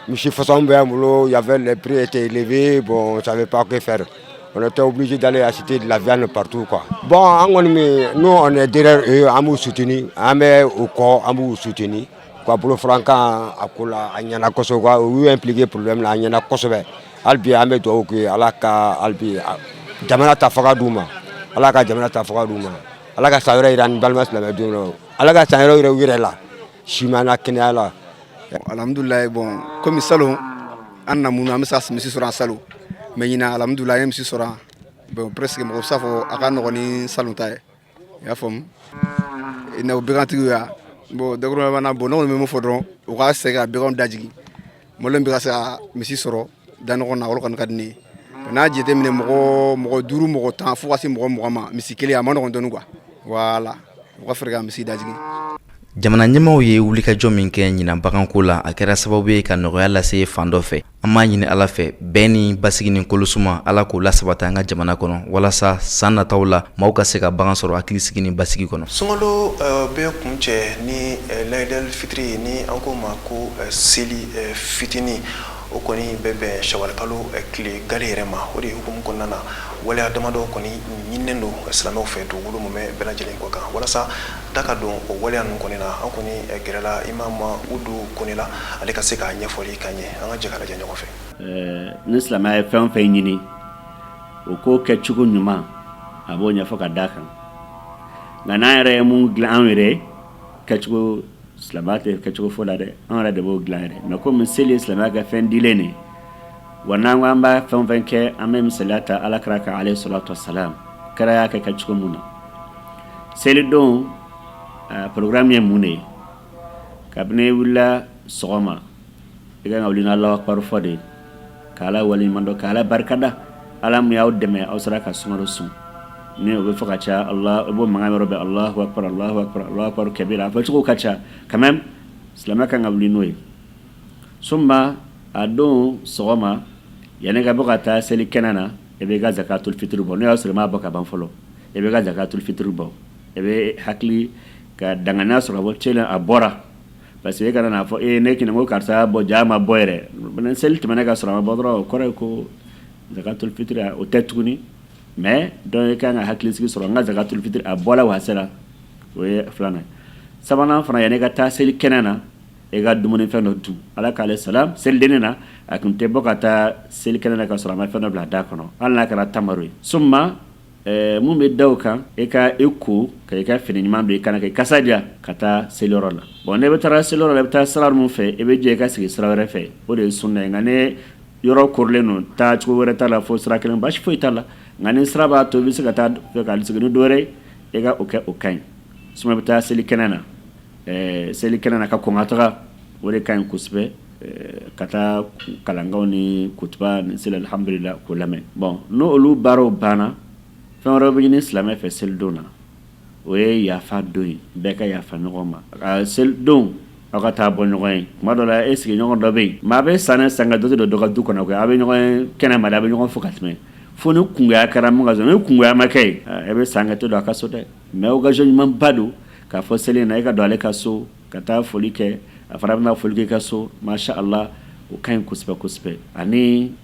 misi façon bɛ an bolo, il y avait les prix étaient élevés, bon, on savait pas quoi faire. On était obligé d'aller acheter de la viande partout, quoi. Bon, an kɔni bɛ, nous on est derrière eux, an b'u soutenir, an bɛ u kɔ, an b'u soutenir. ka bolofarankan a ko la, a ɲɛna kosɛbɛ. U y'u impliqué problème la, a ɲɛna kosɛbɛ. Hali bi an bɛ dugawu k'u ye, Ala ka hali bi jamana ta fanga d'u ma, Ala ka jamana ta fanga d'u ma, Ala ka san wɛrɛ yira ni balima silamɛdenw na, Ala ka san wɛrɛ yira u yɛrɛ la siman na, kɛnɛya la. Alhamdulilayi. Bon, komi salon an na mun an bɛ se ka misi sɔrɔ an salon, mais ɲinan, alhamdulilayi, an ye misi sɔrɔ an. Bon, presque mɔgɔ bɛ se k'a fɔ a ka nɔgɔn ni salon ta ye, i y'a faamu, i n'a fɔ bagantigiw ya. Bon, dakuruɲɛ na, bon, ne kɔni bɛ mun fɔ dɔrɔn, u ka se ka baganw dajigin, maliyɛn bɛ ka se ka misi sɔrɔ da ɲɔgɔn na, o kɔni ka di ne ye. N'a jateminɛ, mɔgɔ 5, mɔgɔ 10, fo ka se mɔgɔ 20 ma, misi kelen a ma nɔgɔn dɔɔni quoi. Voilà, u ka fɛɛrɛ ka misi dajigin. Jamana ɲɛmaaw ye wulikajɔ min kɛ ɲinan baganko la, a kɛra sababu ye ka nɔgɔya lase fan dɔ fɛ. An b'a ɲini Ala fɛ, bɛn ni basigi ni kolosuma, Ala k'o lasabati an ka jamana kɔnɔ, walasa san nataw la maaw ka se ka bagan sɔrɔ hakilisigi ni basigi kɔnɔ. Sunkalo bɛ kuncɛ ni layidali fitiri, ni an ko ma ko seli fitinin, o kɔni bɛ bɛn sawalikalo tile gale yɛrɛ ma. O de hukumu kɔnɔna na, waleya damadɔ kɔni ɲininen don silamɛw fɛ dugukolo mumɛ bɛɛ lajɛlen kɔ kan. Walasa da ka don o waleya ninnu kɔni na, an kɔni gɛrɛla imam Udu Kone la, ale ka se k'a ɲɛfɔli k'an ye. An ka jɛ k'a lajɛ ɲɔgɔn fɛ. Ni silamɛya ye fɛn o fɛn ɲini, o ko kɛcogo ɲuman, a b'o ɲɛfɔ ka d'a kan. Nka n'an yɛrɛ ye mun dilan an yɛrɛ ye kɛcogo, silamɛya tɛ kɛcogo fɔ la dɛ, an yɛrɛ de b'o dilan yɛrɛ. Mais komi seli ye silamɛya ka fɛn dilen de ye wa, n'an ko an b'a fɛn o fɛn kɛ, an bɛ misaliya ta Ala kira kan, alayhi salatu wasalam, kira y'a kɛ kɛcogo mun na. Selidon programme ye mun de ye? Kabini i wulila sɔgɔma, i ka kan ka wuli n'Alahu akibaru fɔ de ye, ka Ala waleɲuman dɔn, ka Ala barikada, Ala min y'aw dɛmɛ aw sera ka sunkalo sun. Ni o bɛ fɔ ka caya, Allah, i b'o mankan yɔrɔ bɛɛ, Alahu akibaru, Alahu akibaru, Alahu akibaru kabira, a fɔcogo ka ca quand même. Silamɛ kan ka wuli n'o ye. Summa, a don sɔgɔma, yanni ka bɔ ka taa seli kɛnɛ na, i b'i ka zakatul fitiri bɔ. N'o y'a sɔrɔ i m'a bɔ ka ban fɔlɔ, i b'i ka zakatul fitiri bɔ. I bɛ hakili ka danganiya sɔrɔ ka bɔ cɛ a bɔra, parce que e kana n'a fɔ e ne kini ko karisa y'a bɔ, jaa ma bɔ yɛrɛ. Seli tɛmɛna ka sɔrɔ a ma bɔ dɔrɔn, o kɔrɔ ye ko zakatul fitiri o tɛ tuguni. Mais donc i kan ka hakilisigi sɔrɔ, n ka zakatul fitiri a bɔla wa a sera. O ye filanan ye. Sabanan fana, yanni i ka taa seli kɛnɛ na, i ka dumunifɛn dɔ dun. Ala k'ale salam selidennin na, a tun tɛ bɔ ka taa seli kɛnɛ na ka sɔrɔ a ma fɛn dɔ bila a da kɔnɔ, hali n'a kɛra tamaro ye. Summa, mun bɛ da o kan, e ka e ko ka i ka fini ɲuman don i kan na, ka kasa diya ka taa seliyɔrɔ la. Bon, ne bɛ taara seliyɔrɔ la, i bɛ taa sira min fɛ, i bɛ jɛ i ka sigi sira wɛrɛ fɛ, o de ye sunna ye. Nka ne yɔrɔ korilen don, taa cogo wɛrɛ t'a la fo sira kelen, baasi foyi t'a la. Nka ni sira b'a to i bɛ se ka taa fɛ ka sigi ni dɔ wɛrɛ ye, e ka o kɛ, o ka ɲi. Summa, i bɛ taa seli kɛnɛ na, seli kɛnɛ na ka kɔn ka taga, o de ka ɲi kosɛbɛ, ka taa kalankanw ni kutuba ni seli, alhamdulillah, k'o lamɛn. Bon, n'olu baaraw banna, fɛn wɛrɛ bɛ ɲini silamɛ fɛ selidon na, o ye yafa don ye. Bɛɛ ka yafa ɲɔgɔn ma selidon, aw ka taa bɔ ɲɔgɔn ye. Tuma dɔ la, e sigiɲɔgɔn dɔ bɛ yen, maa bɛ san san ka dɔ don dɔ ka du kɔnɔ, a bɛ ɲɔgɔn kɛnɛ ma, a bɛ ɲɔgɔn fo ka tɛmɛ, fo ni kungoya kɛra mun ka ni kungoya ma kɛ yen, e bɛ san kɛ to don a ka so dɛ. Mais occasion ɲumanba don k'a fɔ seli in na, e ka don ale ka so ka taa foli kɛ, a fana bɛna foli kɛ i ka so, masha Allah, o ka ɲi kosɛbɛ kosɛbɛ. Ani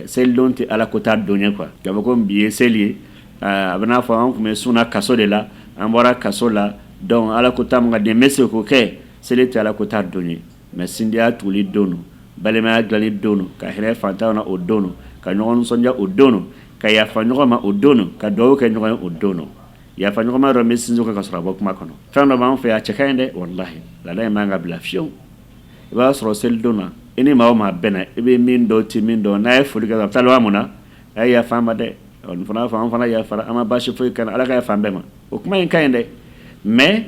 selidon tɛ Ala kota don ye quoi, k'a fɔ ko bi ye seli ye, a bɛ n'a fɔ an tun bɛ sun na kaso de la, an bɔra kaso la, donc Ala kota min ka di n bɛ se k'o kɛ. Seli tɛ Ala kota don ye, mais sindiya tuguli don don, balimaya dilanni don don, ka hinɛ fantanw na o don don, ka ɲɔgɔn nisɔndiya o don don, ka yafa ɲɔgɔn ma o don don, ka dugawu kɛ ɲɔgɔn ye o don don. Yafa ɲɔgɔn ma yɔrɔ bɛ sinsin kan ka sɔrɔ a bɔ kuma kɔnɔ. Fɛn dɔ b'an fɛ yan, a cɛ ka ɲi dɛ, walahi, laada in man ka bila fiyewu. I b'a sɔrɔ selidon na, i ni maa o maa bɛnna, i bɛ min dɔn, ti min dɔn, n'a ye foli kɛ, a bɛ taa laban mun na? A ye yafa an ma dɛ. Nin fana b'a fɔ an fana yafara, an ma baasi foyi kɛ, Ala ka yafa an bɛɛ ma. O kuma in ka ɲi dɛ, mais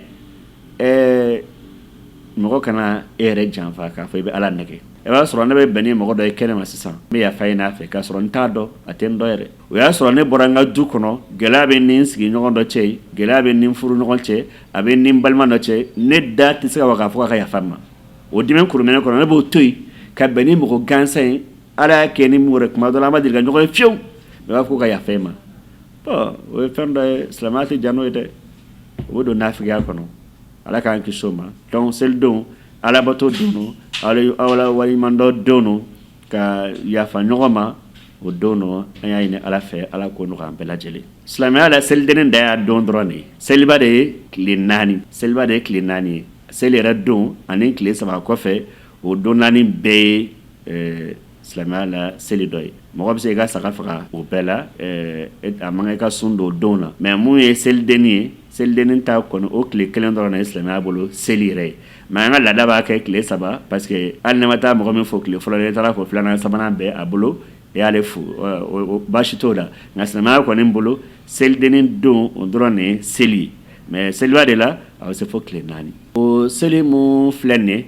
mɔgɔ kana e yɛrɛ janfa k'a fɔ i bɛ Ala nɛgɛ. I b'a sɔrɔ ne bɛ bɛn ni mɔgɔ dɔ ye kɛnɛ ma sisan, n bɛ yafa ɲini a fɛ k'a sɔrɔ n t'a dɔn, a tɛ n dɔn yɛrɛ. O y'a sɔrɔ ne bɔra n ka du kɔnɔ, gɛlɛya bɛ ni n sigiɲɔgɔn dɔ cɛ, gɛlɛya bɛ ni n furu ɲɔgɔn cɛ, a bɛ ni n balima dɔ cɛ, ne da tɛ se ka waga k'a fɔ k'a ka yafa n ma. O dimi kuru bɛ ne kɔnɔ, ne b'o to yen ka bɛn ni mɔgɔ gansan ye. Ala y'a kɛ ni mun wɛrɛ, kuma dɔ la an ma deli ka ɲɔgɔn ye fiyewu, mais b'a fɔ ko ka yafa e ma. Bon, o ye fɛn dɔ ye, silamɛya tɛ jɛn n'o ye dɛ, o bɛ don nafigiya kɔnɔ, Ala k'an kisi o ma. Donc selidon, alabato don don, Ala waleɲumandɔn don don, ka yafa ɲɔgɔn ma o don don. An y'a ɲini Ala fɛ, Ala k'o nɔgɔya an bɛɛ lajɛlen. Silamɛya la, selidennin dan y'a don dɔrɔn de ye. Seliba de ye tile 4, seliba de ye tile 4 ye. Seli yɛrɛ don ani tile 3 kɔfɛ, o don 4 bɛɛ ye silamɛya la seli dɔ ye. Mɔgɔ bɛ se i ka saga faga o bɛɛ la, a man kan i ka sun don o don na. Mais mun ye selidennin ye, selidennin ta kɔni, o tile 1 dɔrɔn de ye silamɛya bolo seli yɛrɛ ye. Mais an ka laada b'a kɛ tile 3, parce que hali n'i ma taa mɔgɔ min fo tile fɔlɔ, n'i taara fo filanan, sabanan bɛɛ a bolo, i y'ale fo, baasi t'o la. Nka silamɛya kɔni bolo, selidennin don, o dɔrɔn de ye seli ye. Mais seliba de la, a bɛ se fo tile 4. O seli mun filɛ nin ye,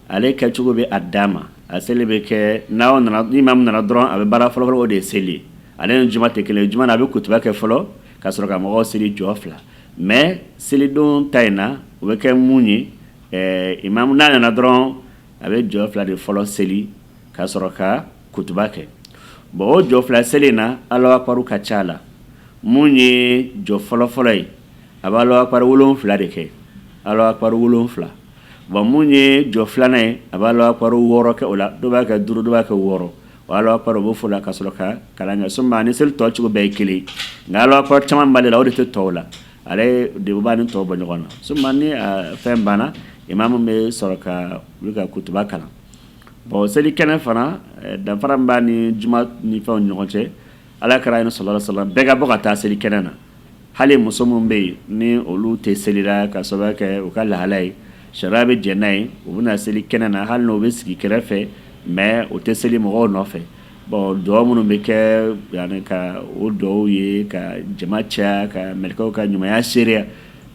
ale kɛcogo bɛ a dan ma. A seli bɛ kɛ n'aw nana, ni imam nana dɔrɔn, a bɛ baara fɔlɔfɔlɔ, o de ye seli ye. Ale ni juma tɛ kelen ye. Juma na, a bɛ kutuba kɛ fɔlɔ ka sɔrɔ ka mɔgɔw seli jɔ 2. Mais selidon ta in na, o bɛ kɛ mun ye, imam n'a nana dɔrɔn, a bɛ jɔ 2 de fɔlɔ seli ka sɔrɔ ka kutuba kɛ. Bon, o jɔ 2 seli in na, Alahu akibaru ka ca la. Mun ye jɔ fɔlɔfɔlɔ ye, a bɛ Alahu akibaru 7 de kɛ, Alahu akibaru 7. Bon, mun ye jɔ filanan ye, a bɛ Alahu akibaru 6 kɛ o la. Dɔw b'a kɛ 5, dɔw b'a kɛ 6. O Alahu akibaru, o b'o fɔ la ka sɔrɔ ka kalan kɛ. Suma ni seli tɔ cogo bɛɛ ye kelen, nka Alahu akibaru caman b'ale la, o de tɛ tɔw la. Ale de b'a ni tɔw bɔ ɲɔgɔn na. Suma ni fɛn banna, imamu bɛ sɔrɔ ka wuli ka kutuba kalan. Bon, seli kɛnɛ fana, danfara min b'a ni juma ni fɛnw ni ɲɔgɔn cɛ, Ala kira sallallahu alaihi wasallam, bɛɛ ka bɔ ka taa seli kɛnɛ na. Hali muso minnu bɛ yen ni olu tɛ seli la ka sababu kɛ u ka lahala ye, sariya bɛ jɛn n'a ye, u bɛna seli kɛnɛ na, hali n'u bɛ sigi kɛrɛfɛ, mais u tɛ seli mɔgɔw nɔfɛ. Bon, dugawu minnu bɛ kɛ yani ka o dugawu ye ka jama caya, ka mɛlɛkɛw ka ɲumanya seereya.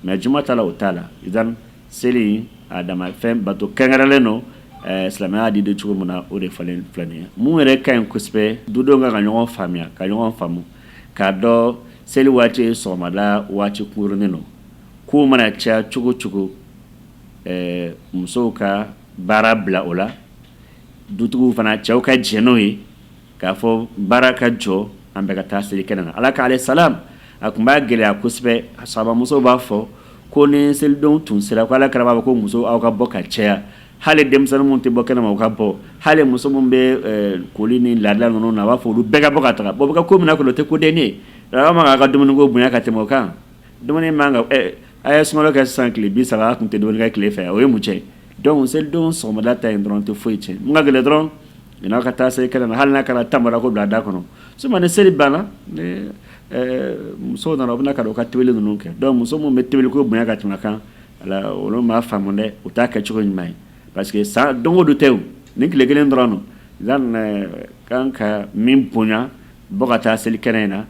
Mais juma ta la, o t'a la. Idan seli a dama fɛn bato kɛrɛnkɛrɛnlen don, silamɛya di cogo min na, o de falen filɛ nin ye. Mun yɛrɛ ka ɲi kosɛbɛ, dudenw ka ɲɔgɔn faamuya, ka ɲɔgɔn faamu, k'a dɔn seli waati ye sɔgɔmada waati kunkurunin don. Kow mana caya cogo cogo, musow ka baara bila o la, dutigiw fana, cɛw ka jɛn n'o ye k'a fɔ baara ka jɔ, an bɛɛ ka taa seli kɛnɛ na. Ala k'ale salam, a tun b'a gɛlɛya kosɛbɛ. Sahabamusow b'a fɔ ko ni selidon tun sera, ko Ala kira b'a fɔ ko muso, aw ka bɔ ka caya, hali denmisɛnnin minnu tɛ bɔ kɛnɛ ma, u ka bɔ, hali muso minnu bɛ koli ni laada ninnu na, a b'a fɔ olu bɛɛ ka bɔ ka taga. Bon, bɛ ka ko min na kɔni, o tɛ ko denni ye. Aw man k'a ka dumuniko bonya ka tɛmɛ o kan. Dumuni man ka a ye sunkalo kɛ sisan tile 30, a tun tɛ dumuni kɛ tile fɛ, o ye mun cɛ? Donc selidon sɔgɔmada ta in dɔrɔn tɛ foyi tiɲɛ. Mun ka gɛlɛn dɔrɔn, n'aw ka taa seli kɛnɛ na, hali n'a kɛra tamara ko bila a da kɔnɔ. Suma ni seli banna, ni musow nana, u bɛna ka na u ka tobili ninnu kɛ. Donc muso minnu bɛ tobiliko bonya ka tɛmɛ kan, olu m'a faamu dɛ, u t'a kɛcogo ɲuman ye, parce que san don o don tɛ, o ni tile kelen dɔrɔn don. Kan ka min bonya, bɔ ka taa seli kɛnɛ in na.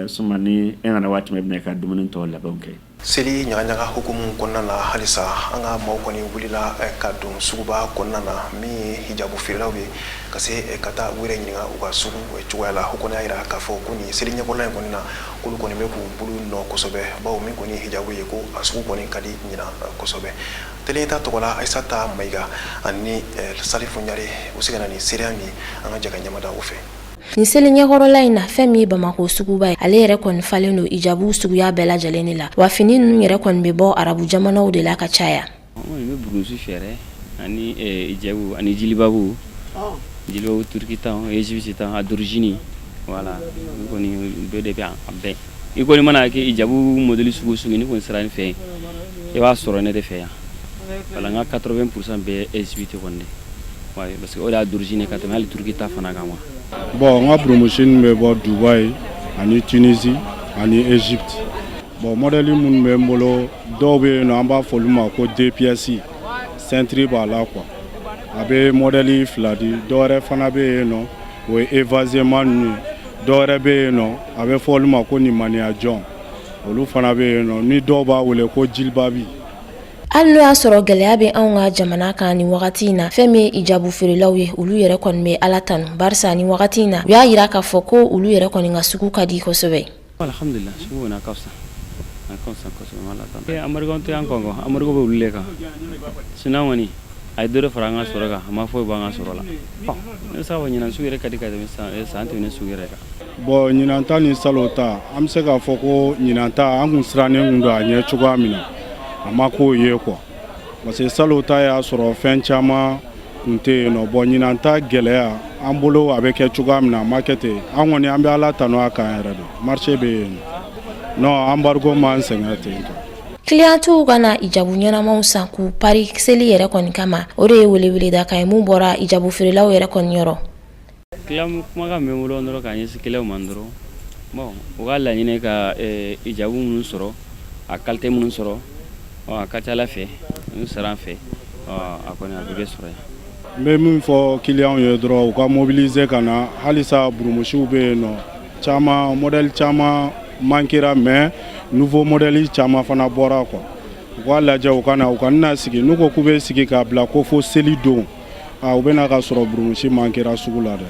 Suma ni e nana waati min, i bɛna i ka dumuni tɔ labɛnw kɛ. Seli ɲagaɲaga hukumu kɔnɔna na, halisa an ka maaw kɔni wulila ka don suguba kɔnɔna na, min ye hijabu feerelaw ye, ka se ka taa u yɛrɛ ɲininka u ka sugu cogoya la. O kɔni y'a jira k'a fɔ ko nin seli ɲɛkɔrɔla in kɔni na, k'olu kɔni bɛ k'u bolo nɔ kosɛbɛ, bawo min kɔni ye hijabu ye, ko a sugu kɔni ka di ɲinan kosɛbɛ. Télé Ɲɛta tɔgɔ la, Ayisata Mayiga ani Salifu Ɲare, u se ka na ni seereya min, an ka jɛ ka ɲɛmada o fɛ. Nin seli ɲɛkɔrɔla in na, fɛn min ye Bamakɔ suguba ye, ale yɛrɛ kɔni falen don ijabu suguya bɛɛ lajɛlen de la. Wa fini ninnu yɛrɛ kɔni bɛ bɔ arabu jamanaw de la ka caya. N bɛ burusu feere ani ijabu ani jilibabu, jilibabu turiki ta, Égypte ta, a d'origine, voilà. Kɔni bɛɛ de bɛ a bɛɛ. I kɔni mana kɛ ijabu modèle sugu sugu, ni kɔni sera n fɛ yen, i b'a sɔrɔ ne de fɛ yan. Voilà, n ka 80% bɛɛ Égypte kɔni de, parce que o de y'a d'origine ka tɛmɛ hali turiki ta fana kan quoi. Bon, n ka burumusi bɛ bɔ Dubaï ani Tunisie ani Égypte. Bon, modèle minnu bɛ n bolo, dɔw bɛ yen nɔ, an b'a fɔ olu ma ko deux pièces, ceinture b'a la quoi, a bɛ modèle 2 di. Dɔw wɛrɛ fana bɛ yen nɔ, o ye évasement ninnu ye. Dɔw wɛrɛ bɛ yen nɔ, a bɛ fɔ olu ma ko nimaniya jɔn, olu fana bɛ yen nɔ, ni dɔw b'a wele ko jilibabi. Hali n'o y'a sɔrɔ gɛlɛya bɛ anw ka jamana kan nin wagati in na, fɛn min ye ijabu feerelaw ye, olu yɛrɛ kɔni bɛ Ala tanu, barisa nin wagati in na, u y'a jira k'a fɔ ko olu yɛrɛ kɔni ka sugu ka di kosɛbɛ. Alhamdulillah, sugu kɔni a ka fisa, a ka fisa kosɛbɛ. Ala tanu, embargo tɛ an kan, embargo bɛ olu de kan. Sinon kɔni, a ye dɔ de fara an ka sɔrɔ kan, a ma foyi bɔ an ka sɔrɔ la. Bon, ne bɛ se k'a fɔ ɲinan sugu yɛrɛ ka di ka tɛmɛ san tɛmɛnen sugu yɛrɛ kan. Bon, ɲinan ta ni salon ta, an bɛ se k'a fɔ ko ɲinan ta, an kun sirannen kun don a ɲɛ cogoya min na, a ma k'o ye quoi, parce que salon ta y'a sɔrɔ fɛn caman kun tɛ yen nɔ. Bon, ɲinan ta gɛlɛya an bolo, a bɛ kɛ cogoya min na, a ma kɛ ten. An kɔni, an bɛ Ala tanu a kan yɛrɛ de, marché bɛ yen nɔ. Non, embargo m'an sɛgɛn ten tɔ. Kiliyantiw ka na ijabu ɲɛnamaw san k'u pari seli yɛrɛ kɔni kama. O de ye weleweledakan ye mun bɔra ijabu feerelaw yɛrɛ kɔni yɔrɔ. Client kumakan bɛ n bolo dɔrɔn k'a ɲɛsin client ma dɔrɔn, bon, u ka laɲini ka ijabu minnu sɔrɔ, a qualité minnu sɔrɔ, a ka ca Ala fɛ n'u sera an fɛ, a kɔni a bɛɛ bɛ sɔrɔ yan. N bɛ min fɔ clients ye dɔrɔn, u ka mobiliser ka na. Halisa burumusiw bɛ yen nɔ, caman modèle caman manquera, mais nouveau modèle caman fana bɔra quoi. U k'a lajɛ, u ka na, u kana na sigi. N'u ko k'u bɛ sigi k'a bila ko fo seli don, a u bɛna ka sɔrɔ burumusi manquera sugu la dɛ.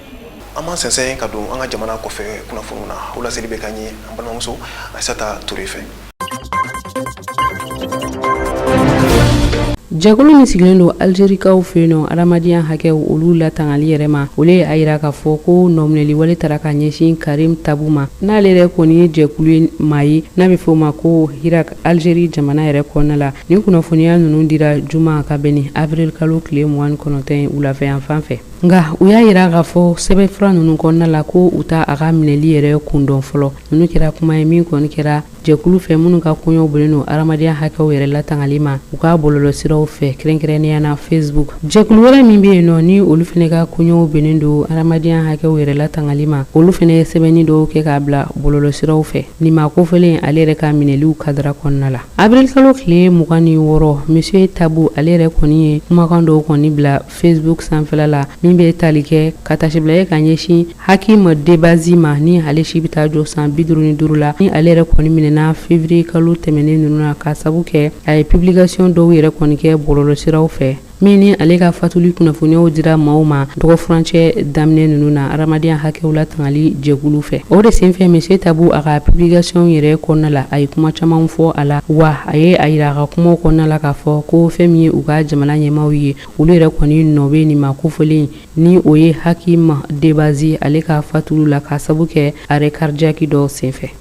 An b'an sɛnsɛn ka don an ka jamana kɔfɛ kunnafoniw na. O laseli bɛ k'an ye an balimamuso Aïssata Touré fɛ. Jɛkulu min sigilen don Algerikaw fɛ yen nɔ, adamadenya hakɛw olu latangali yɛrɛ ma, olu ye a yira k'a fɔ ko nɔminɛli wale tara ka ɲɛsin Karim Tabu ma, n'ale yɛrɛ kɔni ye jɛkulu maa ye n'a bɛ fɔ o ma ko Hirak, Algérie jamana yɛrɛ kɔnɔna la. Nin kunnafoniya ninnu dira juma ka bɛn ni avril kalo tile 29 wulafɛ yan fan fɛ. Nka u y'a yira k'a fɔ sɛbɛnfura ninnu kɔnɔna la ko u ta a ka minɛli yɛrɛ kun dɔn fɔlɔ. Ninnu kɛra kuma ye min kɔni kɛra jɛkulu fɛ minnu ka koɲɛw bolilen don adamadenya hakɛw yɛrɛ latangali ma u ka bɔlɔlɔsiraw fɛ, kɛrɛnkɛrɛnnenya na Facebook. Jɛkulu wɛrɛ min bɛ yen nɔ, ni olu fana ka koɲɛw bɛnnen don adamadenya hakɛw yɛrɛ latangali ma, olu fana ye sɛbɛnni dɔw kɛ k'a bila bɔlɔlɔsiraw fɛ nin maa kofɔlen ale yɛrɛ ka minɛliw kadara kɔnɔna la. Avril kalo tile 26, Monsieur Tabu ale yɛrɛ kɔni ye kumakan dɔw kɔni bila Facebook sanfɛla la min bɛ tali kɛ ka tasibila ye ka ɲɛsin Hakim Debazi ma, ni ale si bɛ taa jɔ san 55 la, ni ale yɛrɛ kɔni minɛna février kalo tɛmɛnen ninnu na ka sabu kɛ a ye publication dɔw yɛrɛ kɔni kɛ bɔlɔlɔsiraw fɛ, min ni ale ka fatuli kunnafoniyaw dira maaw ma dɔgɔfurancɛ daminɛ ninnu na adamadenya hakɛw latangali jɛkulu fɛ. O de senfɛ, Monsieur Tabu a ka publication yɛrɛ kɔnɔna la, a ye kuma caman fɔ a la, wa a ye a yira a ka kumaw kɔnɔna la k'a fɔ ko fɛn min ye u ka jamana ɲɛmaaw ye, olu yɛrɛ kɔni nɔ bɛ nin maa kofɔlen, ni o ye Hakim Debazi ale ka fatuli la ka sabu kɛ arrêt cardiaque dɔ senfɛ.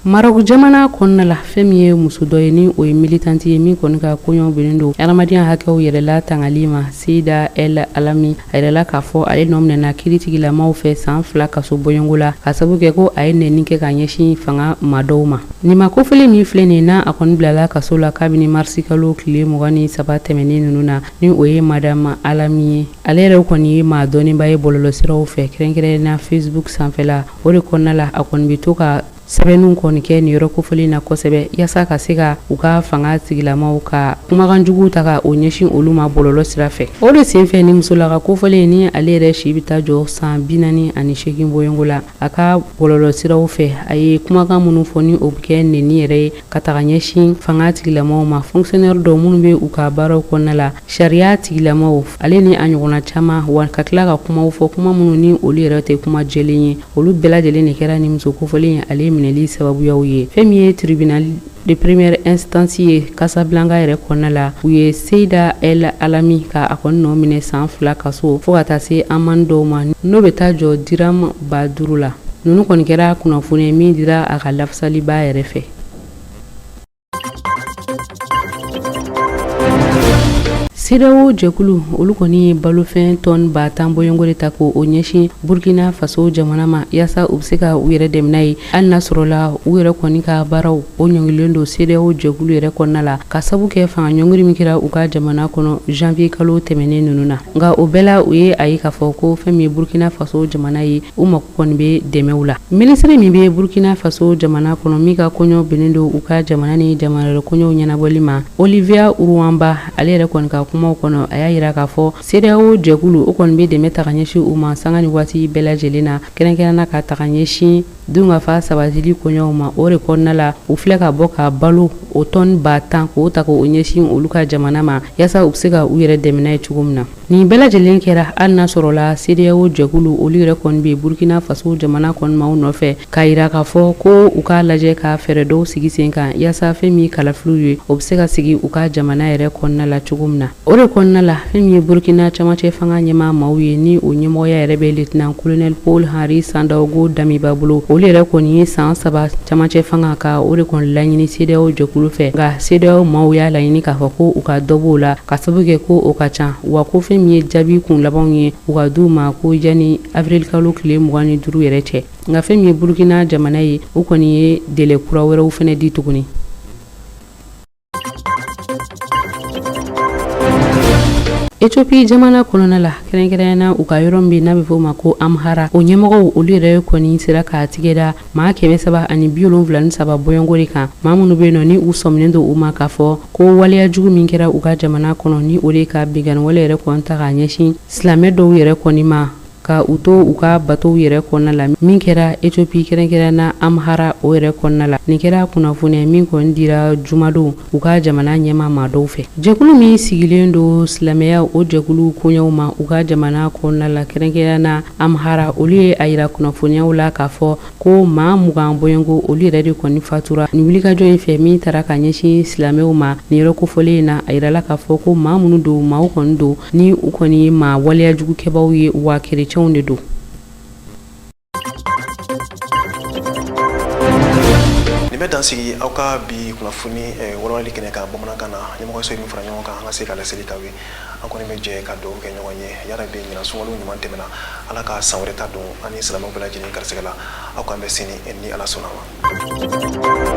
Maroc jamana kɔnɔna la, fɛn min ye muso dɔ ye, ni o ye militante ye min kɔni ka koɲɛw bɛnnen don adamadenya hakɛw yɛrɛ latangali ma, Seyida El Alami, a yirala k'a fɔ ale nɔ minɛna kiiritigilamaw fɛ san 2 kaso bɔɲɔgɔnko la ka sabu kɛ ko a ye nɛni kɛ ka ɲɛsin fanga maa dɔw ma. Nin maa kofɔlen min filɛ nin n'a a kɔni bilala kaso la kabini marisi kalo tile 23 tɛmɛnen ninnu na, ni o ye madame Alami ye. Ale yɛrɛ kɔni ye maa dɔnnenba ye bɔlɔlɔsiraw fɛ, kɛrɛnkɛrɛnnen na Facebook sanfɛla. O de kɔnɔna la, a kɔni bɛ to ka sɛbɛnniw kɔni kɛ nin yɔrɔ kofɔlen na kosɛbɛ, yaasa ka se ka u ka fanga tigilamaw ka kumakan juguw ta ka o ɲɛsin olu ma bɔlɔlɔ sira fɛ. O de senfɛ, ni musolaka kofɔlen, ni ale yɛrɛ si bɛ taa jɔ san 48 bɔɲɔgɔnko la, a ka bɔlɔlɔ siraw fɛ, a ye kumakan minnu fɔ, ni o bɛ kɛ nɛni yɛrɛ ye ka taga ɲɛsin fanga tigilamaw ma, fonctionnaire dɔw minnu bɛ u ka baaraw kɔnɔna la, sariya tigilamaw, ale ni a ɲɔgɔnna caman, wa ka tila ka kumaw fɔ, kuma minnu ni olu yɛrɛ tɛ kuma jɛlen ye. Olu bɛɛ lajɛlen de kɛra nin muso kofɔlen ale minɛli sababuyaw ye. Fɛn min ye tribunal de première instance ye Casablanca yɛrɛ kɔnɔna la, u ye Seyida El Alami ka a kɔni nɔ minɛ san 2 kaso, fo ka taa se amende dɔw ma, n'o bɛ taa jɔ diram 5000 la. Ninnu kɔni kɛra kunnafoni min dira a ka lafasaliba yɛrɛ fɛ. CEDEAO jɛkulu, olu kɔni ye balofɛn tɔni 10 000 bɔɲɔgɔnko de ta k'o ɲɛsin Burkina Faso jamana ma, yaasa u bɛ se ka u yɛrɛ dɛmɛ n'a ye, hali n'a sɔrɔla u yɛrɛ kɔni ka baaraw o ɲɔngirilen don CEDEAO jɛkulu yɛrɛ kɔnɔna la, ka sabu kɛ fanga ɲɔngiri min kɛra u ka jamana kɔnɔ janvier kalo tɛmɛnen ninnu na. Nka o bɛɛ la, u ye a ye k'a fɔ ko fɛn min ye Burkina Faso jamana ye, u mako kɔni bɛ dɛmɛw la. Minisiri min bɛ Burkina Faso jamana kɔnɔ, min ka koɲɛw bɛnnen don u ka jamana ni jamana wɛrɛ koɲɛw ɲɛnabɔli ma, Olivia Rouamba, ale yɛrɛ kɔni ka kumaw kɔnɔ, a y'a jira k'a fɔ CEDEAO jɛkulu o kɔni bɛ dɛmɛ ta ka ɲɛsin u ma sanga ni waati bɛɛ lajɛlen na, kɛrɛnkɛrɛn na ka taga ɲɛsin dunkafa sabatili koɲɛw ma. O de kɔnɔna la, u filɛ ka bɔ ka balo o tɔni 10 000 k'o ta k'o ɲɛsin olu ka jamana ma, yaasa u bɛ se ka u yɛrɛ dɛmɛ n'a ye cogo min na. Nin bɛɛ lajɛlen kɛra hali n'a sɔrɔla CEDEAO jɛkulu olu yɛrɛ kɔni bɛ Burkina Faso jamana kɔni maaw nɔfɛ, k'a jira k'a fɔ ko u k'a lajɛ ka fɛɛrɛ dɔw sigi sen kan, yaasa fɛn min kalafiliw ye, o bɛ se ka sigi u ka jamana yɛrɛ kɔnɔna la cogo min na. O de kɔnɔna la, fɛn min ye Burkina camancɛ fanga ɲɛmaa maaw ye, ni o ɲɛmɔgɔya yɛrɛ bɛ lieutenant colonel Paul Henri Sandaogo Damiba bolo, olu olu yɛrɛ kɔni ye san 3 camancɛ fanga ka o de kɔni laɲini CEDEAO jɛkulu fɛ. Nka CEDEAO maaw y'a laɲini k'a fɔ ko u ka dɔ b'o la ka sababu kɛ ko o ka ca, wa ko fɛn min ye jaabi kun labanw ye u ka d'u ma ko yanni avril kalo tile 25 yɛrɛ cɛ. Nka fɛn min ye Burukina jamana ye, u kɔni ye délai kura wɛrɛw fana di tuguni. Ethiopie jamana kɔnɔna la, kɛrɛnkɛrɛnya na u ka yɔrɔ min n'a bɛ fɔ o ma ko Amhara, o ɲɛmɔgɔw olu yɛrɛ kɔni sera k'a tigɛ da maa 373 bɔɲɔgɔnko de kan, maa minnu bɛ yen nɔ ni u sɔminen don u ma k'a fɔ ko waleya jugu min kɛra u ka jamana kɔnɔ, ni o de ka binkanni wale yɛrɛ kɔni ta k'a ɲɛsin silamɛ dɔw yɛrɛ kɔni ma ka u to u ka batow yɛrɛ kɔnɔna la min kɛra Ethiopie kɛrɛnkɛrɛn na Amhara o yɛrɛ kɔnɔna la. Nin kɛra kunnafoniya min kɔni dira jumadon u ka jamana ɲɛmaa maa dɔw fɛ. Jɛkulu min sigilen don silamɛya o jɛkulu koɲɛw ma u ka jamana kɔnɔna la kɛrɛnkɛrɛn na Amhara, olu ye a yira kunnafoniyaw la k'a fɔ ko maa 20 bɔɲɔgɔnko olu yɛrɛ de kɔni fatura nin wulikajɔ in fɛ min taara ka ɲɛsin silamɛw ma nin yɔrɔ kofɔlen in na. A yirala k'a fɔ ko maa minnu don, maaw kɔni don ni u kɔni ye maa waleya jugukɛbaw ye, wa kerecɛnw de don. Nin bɛ dan sigi aw ka bi kunnafoni walawalali kɛnɛ kan bamanankan na. Ɲɛmɔgɔso ye min fara ɲɔgɔn kan an ka se ka laseli k'aw ye, an kɔni bɛ jɛ ka dugawu kɛ ɲɔgɔn ye. Yarabi, ɲinan sunkalo ɲuman tɛmɛna, Ala ka san wɛrɛ ta don an ni silamɛw bɛɛ lajɛlen garisɛgɛ la. Aw k'an bɛn sini ni Ala sɔnna ma.